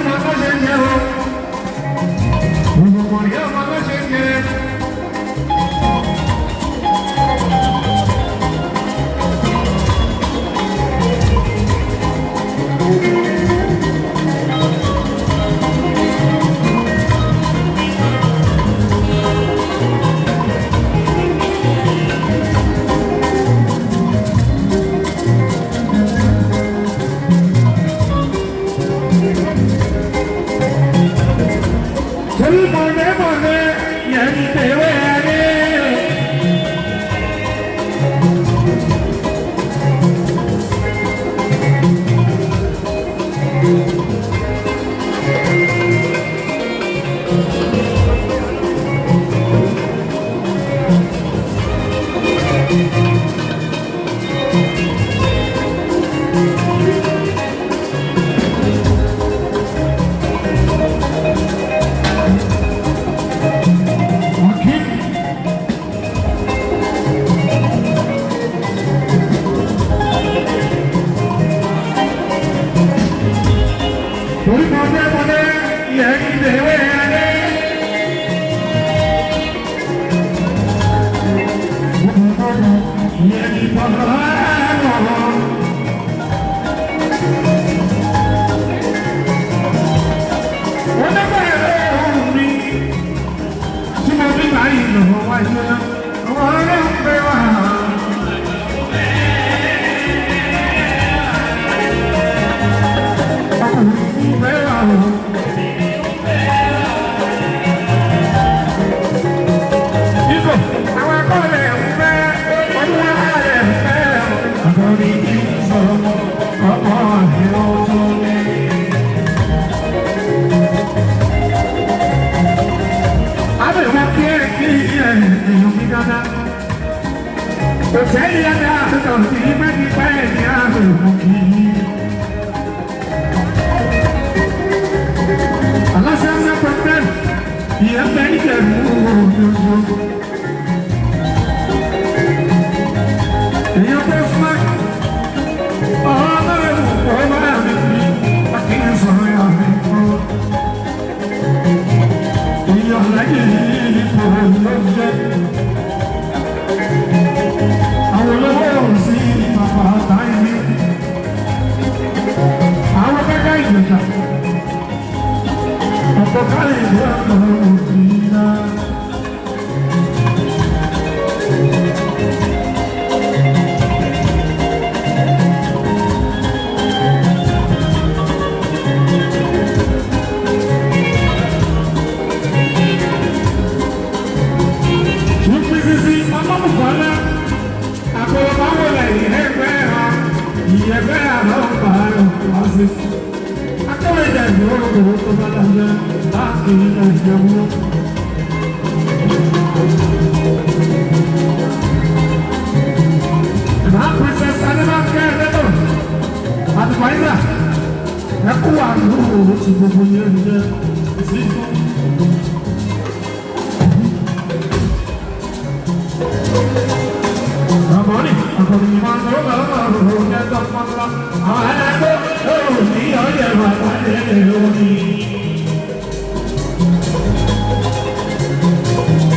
ọmọ tó ṣe jẹ́ o. Gbogbo ní ọmọ tó ṣe jẹ́. Torí mọ̀lẹ́mọ̀lẹ́ yẹn ní tẹ̀wé ayé. Akin. Torí mọ̀lẹ́mọ̀lẹ́ yẹn ní tẹ̀wé ayé. Yẹn ní tọ̀rọ̀. Wọ́n dẹ́gbẹ̀rẹ̀ ohun mi tí mo bí báyìí lọ́wọ́ wáyé àwọn ọ̀rẹ́ ń bẹ wá. Ọkùnrin ń bẹ wá o. Ikọ̀ àwọn akọ́lẹ̀ ń bẹ, ọdún alẹ̀ ń bẹ. Àgọ́rí kí n sọ̀rọ̀ ọmọ àìrọ̀ tó ní. Abẹ̀wò kí ẹ kí ẹ èèyàn mi dáadáa. Òtẹ́ẹ̀lì ẹ̀dá àtúntò sí pẹ́ẹ́pẹ́ ní àbẹ̀wò kì í. Aláṣẹ ńlá pẹ̀pẹ́ ìyẹn bẹ́ẹ̀ ní kẹ̀mú òdodo. Èèyàn bẹ́ fún ọlọ́run kò máa mi fi akínsọ̀rọ̀ yà mí kúrò. Èèyàn lẹ́yìn ipò ló jẹ́. Àwọn olówó ò sí bàbá táyé. Àwọn kẹ́kẹ́ ìjọba. Ọ̀pọ̀ káyé ìlú ẹ̀kọ́ òbí náà. Ṣùgbọ́n ọmọbùkọ́lá àkọ́wọ́báwọlẹ̀ ìyẹ́gbẹ́ ha ìyẹ́gbẹ́ àlọ́ bàárọ̀ wá sí. Akọ́wéjà ìgbòho tó bá dájọ́ láti ilẹ̀ ìjẹun. Ìbá Princess Adébánkẹ́ Ẹ̀dẹ́tọ̀ Àdìpáyídà ẹkú àlùkò ti gbogbo yẹn jẹ́ sí. Àmọ́ni, àkọ́ni máa ń lọ́wọ́ lọ́wọ́ jẹ́ tọ́pọ́nlá. Àwọn alágbó yóò ní ọ̀yẹ̀ bàbá lè lórí.